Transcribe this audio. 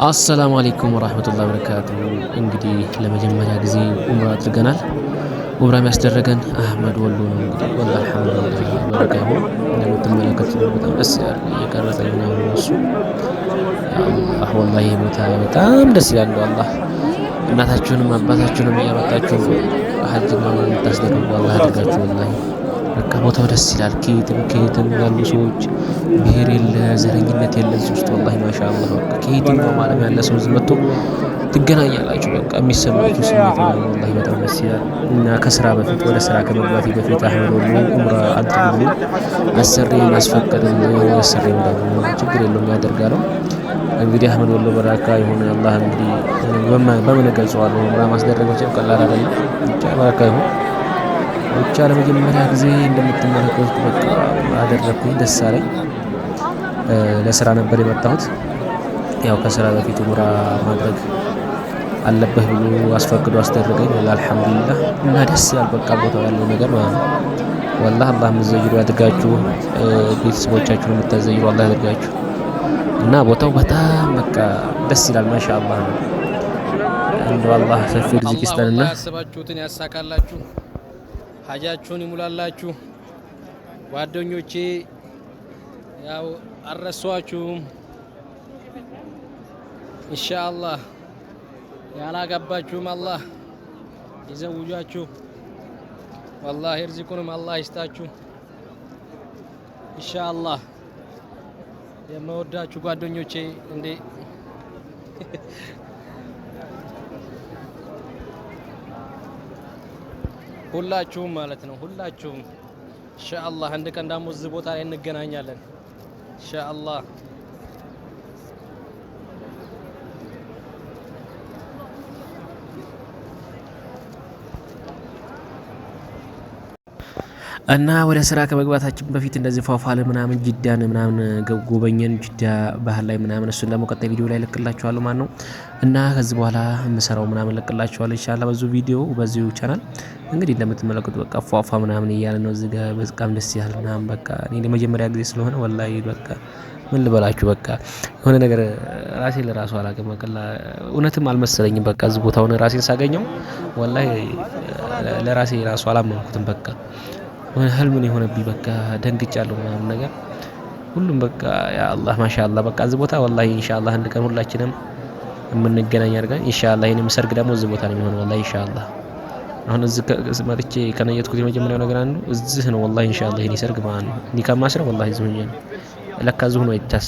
አሰላሙ አለይኩም ወራህመቱላሂ ወበረካቱ። እንግዲህ ለመጀመሪያ ጊዜ ኡምራ አድርገናል። ኡምራ የሚያስደረገን አህመድ ወሎ ነው። እንግዲህ ወላሂ አልሐምዱሊላህ በረካ ይሁን። እንደምትመለከቱት በጣም ደስ ይላል። እየቀረጸኝ ምናምን እሱ አላህ ወላሂ ይሄ ቦታ በጣም ደስ ይላል። አላህ እናታችሁንም አባታችሁንም እያመጣችሁ ሀጅ ምናምን የምታስደርጉ አላህ ያድርጋችሁ። ወላሂ በቃ ቦታው ደስ ይላል። ከየትም ከየትም ያሉ ሰዎች ብሄር የለ ዘረኝነት የለ እዚህ ውስጥ ወላሂ ማሻአላህ። በቃ ከየትኛውም ዓለም ያለ ሰው እዚህ መጥቶ ትገናኛላችሁ። በቃ የሚሰማችሁ ስሜት ምናምን ወላሂ በጣም ደስ ይላል። እና ከስራ በፊት ወደ ስራ ከመግባቴ በፊት አህመድ ወሎ ኡምራ አድርግ ብሎ አሰሪን አስፈቀድን። አሰሪም ደግሞ ችግር የለውም ያደርጋለው። እንግዲህ አህመድ ወሎ በረካ ይሁን። አላህ እንግዲህ በምን እገልጸዋለሁ? ኡምራ ማስደረግ መቼም ቀላል አይደለም። ብቻ በረካ ይሁን። ብቻ ለመጀመሪያ ጊዜ እንደምትመለከቱት በቃ አደረግኩኝ፣ ደስ አለኝ። ለስራ ነበር የመጣሁት። ያው ከስራ በፊት ኡምራ ማድረግ አለብህ ብሎ አስፈቅዶ አስደረገኝ። ወላሂ አልሐምዱሊላህ። እና ደስ ይላል በቃ ቦታው ያለው ነገር ማለት ነው። ወላሂ አላህ የምትዘይሩ ያድርጋችሁ፣ ቤተሰቦቻችሁን የምታዘይሩ አላህ ያድርጋችሁ። እና ቦታው በጣም በቃ ደስ ይላል። ማሻአላህ ነው። እንደው አላህ ሰፊ ሪዝቅ ይስጠንና አላህ ያሰባችሁትን ያሳካላችሁ፣ ሀጃችሁን ይሙላላችሁ። ጓደኞቼ ያው አልረሷችሁም። ኢንሻአላህ ያላገባችሁም አላህ ይዘውጃችሁ። ወላሂ ርዚቁንም አላህ ይስጣችሁ። ኢንሻአላህ የምወዳችሁ ጓደኞቼ እንዴ ሁላችሁም ማለት ነው። ሁላችሁም ኢንሻአላህ አንድ ቀን ደግሞ እዚህ ቦታ ላይ እንገናኛለን። ኢንሻአላህ። እና ወደ ስራ ከመግባታችን በፊት እንደዚህ ፏፏል ምናምን ጅዳን ምናምን ጎበኘን። ጅዳ ባህር ላይ ምናምን እሱን ደግሞ ቀጣይ ቪዲዮ ላይ ልቅላችኋለሁ ማለት ነው። እና ከዚህ በኋላ የምሰራው ምናምን ልቅላችኋለሁ ኢንሻአላህ በዚሁ ቪዲዮ በዚሁ ቻናል። እንግዲህ እንደምትመለከቱት በቃ ፏፏ ምናምን እያለ ነው እዚህ ጋር በጣም ደስ ይላል ምናምን። በቃ እኔ ለመጀመሪያ ጊዜ ስለሆነ ወላሂ በቃ ምን ልበላችሁ፣ በቃ የሆነ ነገር ራሴን ለራሱ አላውቅም። በቃ እውነትም አልመሰለኝም። በቃ እዚህ ቦታውን ራሴን ሳገኘው ወላሂ ለራሴ ራሱ አላመንኩትም። በቃ የሆነ ህልም ነው የሆነብኝ። በቃ ደንግጫለሁ ምናምን ነገር ሁሉም በቃ ያ አላህ ማሻአላህ። በቃ እዚህ ቦታ ወላሂ ኢንሻአላህ አንድ ቀን ሁላችንም የምንገናኝ አድርገን ኢንሻአላህ። ይሄንም ሰርግ ደግሞ እዚህ ቦታ ነው የሚሆነው ወላሂ ኢንሻአላህ። አሁን እዚህ መጥቼ ከነየትኩት የመጀመሪያው ነገር አንዱ እዚህ ነው ወላሂ ኢንሻአላህ። የኔ ሰርግ ማለት ነው ኒካ ማስረው ወላሂ እዚህ ሆኜ ነው። ለካ እዚሁ ነው ይታሰራል።